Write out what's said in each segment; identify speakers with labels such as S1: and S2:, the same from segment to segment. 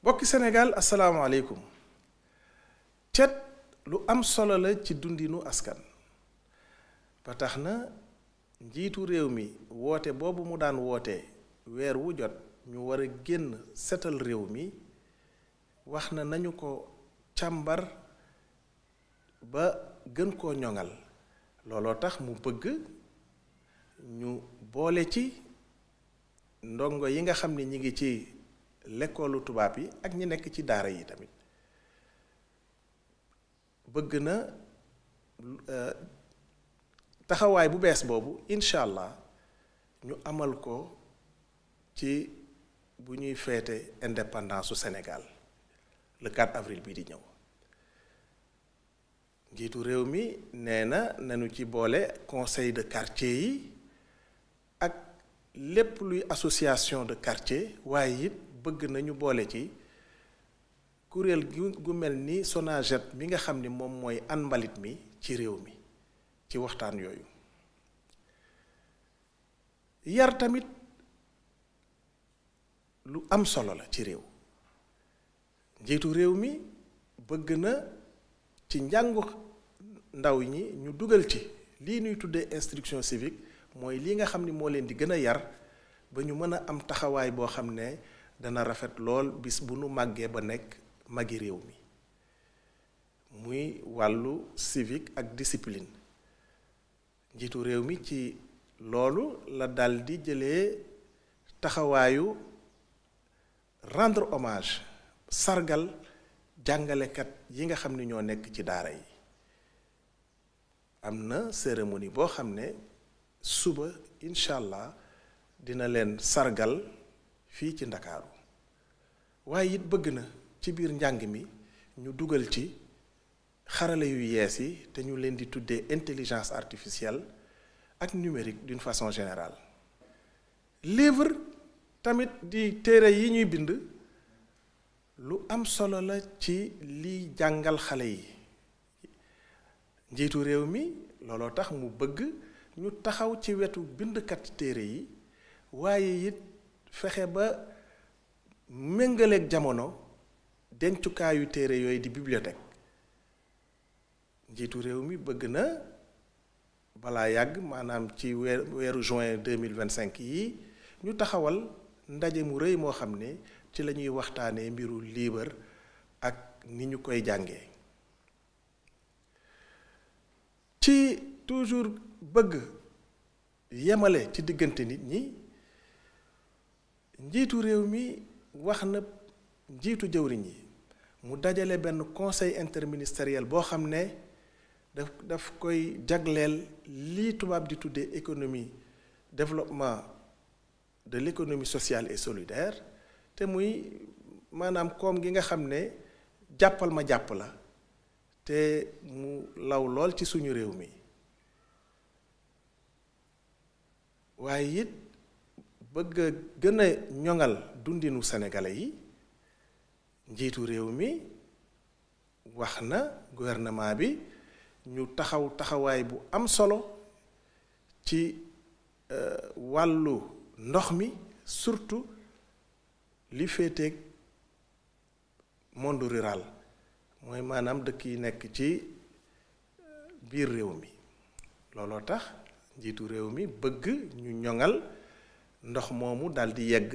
S1: bokki Sénégal asalaamaaleykum. Cet lu am solo la ci dundinu askan ba tax na njiitu réew mi woote boobu mu daan woote weer wu jot ñu war a génn setal réew mi wax na nañu ko càmbar ba gën koo ñoŋal looloo tax mu bëgg ñu boole ci ndongo yi nga xam ne ñi ngi ci lekkoolu tubaab yi ak ñi nekk ci daara yi tamit bëgg na taxawaay bu bees boobu incha allah ñu amal ko ci bu ñuy feete indépendance su Sénégal le 4 avril bii di ñëw njiitu réew mi nee na nañu ci boole conseil de quartier yi ak lépp luy association de quartier waaye it bëgg nañu boole ci kuréel gu mel ni Sonaged mi nga xam ni moom mooy an mbalit mi ci réew mi ci waxtaan yooyu yar tamit lu am solo la ci réew njiitu réew mi bëgg na ci njàngu ndaw ñi ñu dugal ci lii ñuy tuddee instruction civique mooy lii nga xam ni moo leen di gën a yar ba ñu mën a am taxawaay boo xam ne dana rafet lool bis bu nu màggee ba nekk magi réew mi muy wàllu civique ak discipline njiitu réew mi ci loolu la daldi jëlee taxawaayu rendre hommage sargal jàngalekat yi nga xam ne ñoo nekk ci daara yi am na cérémonie boo xam ne suba incha allah dina leen sargal fii ci Ndakaaru waaye it bëgg na ci biir njàng mi ñu dugal ci xarala yu yees yi te ñu leen di tuddee intelligence artificielle ak numérique d'une façon générale livre tamit di téere yi ñuy bind lu am solo la ci liy jàngal xale yi njiitu réew mi looloo tax mu bëgg ñu taxaw ci wetu bindkat téere yi waaye it fexe ba méngaleeg jamono dencukaayu téere yooyu di bibliothèque njiitu réew mi bëgg na balaa yàgg maanaam ci weeru juin 2025 yi ñu taxawal ndaje mu rëy moo xam ne ci la ñuy waxtaanee mbiru liibar ak ni ñu koy jàngee ci toujours bëgg yemale ci diggante nit ñi njiitu réew mi wax na njiitu jëwriñ yi mu dajale benn conseil interministériel boo xam ne daf koy jagleel lii tubaab di tuddee économie développement de l'économie sociale et solidaire te muy maanaam koom gi nga xam ne jàppal ma jàpp la te mu law lool ci suñu réew mi waaye it bëgg a gën a ñoŋal dundinu sénégalais yi njiitu réew mi wax na gouvernement bi ñu taxaw taxawaay bu am solo ci wàllu ndox mi surtout li féeteeg monde rural mooy maanaam dëkk yi nekk ci biir réew mi looloo tax njiitu réew mi bëgg ñu ñoŋal ndox moomu daldi yegg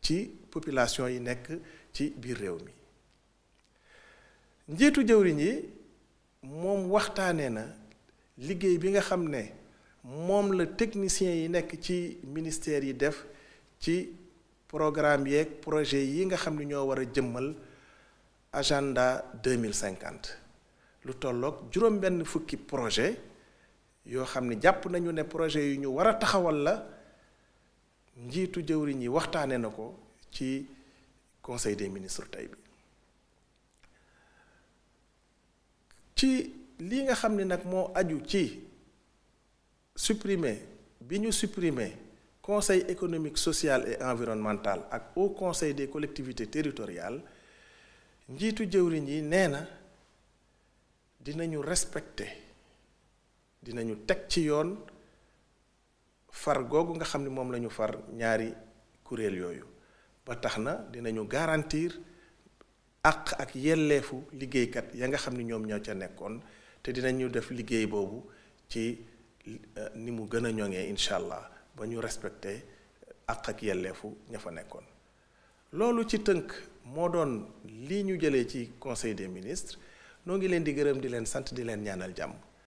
S1: ci population yi nekk ci biir réew mi njiitu jëwriñ yi moom waxtaanee na liggéey bi nga xam ne moom la techniciens yi nekk ci ministère yi def ci programme yeeg projet yi nga xam ne ñoo war a jëmmal agenda 2050 lu tolloog juróom-benn fukki projet yoo xam ne jàpp nañu ne projet yu ñu war a taxawal la njiitu jëwriñ yi waxtaane na ko ci conseil des ministres tey bi ci li nga xam ne nag moo aju ci supprimer bi ñu supprimer conseil économique social et environnemental ak haut conseil des collectivités territoriales njiitu jëwriñ yi nee na dinañu respecter dinañu teg ci yoon far googu nga xam ne moom la ñu far ñaari kuréel yooyu ba tax na dinañu garantir àq ak yelleefu liggéeykat ya nga xam ni ñoom ñoo ca nekkoon te dinañu def liggéey boobu ci ni mu gën a ñoŋee incha allah ba ñu respecté àq ak yelleefu ña fa nekkoon. loolu ci tënk moo doon lii ñu jëlee ci conseil des ministres noo ngi leen di gërëm di leen sant di leen ñaanal jàmm.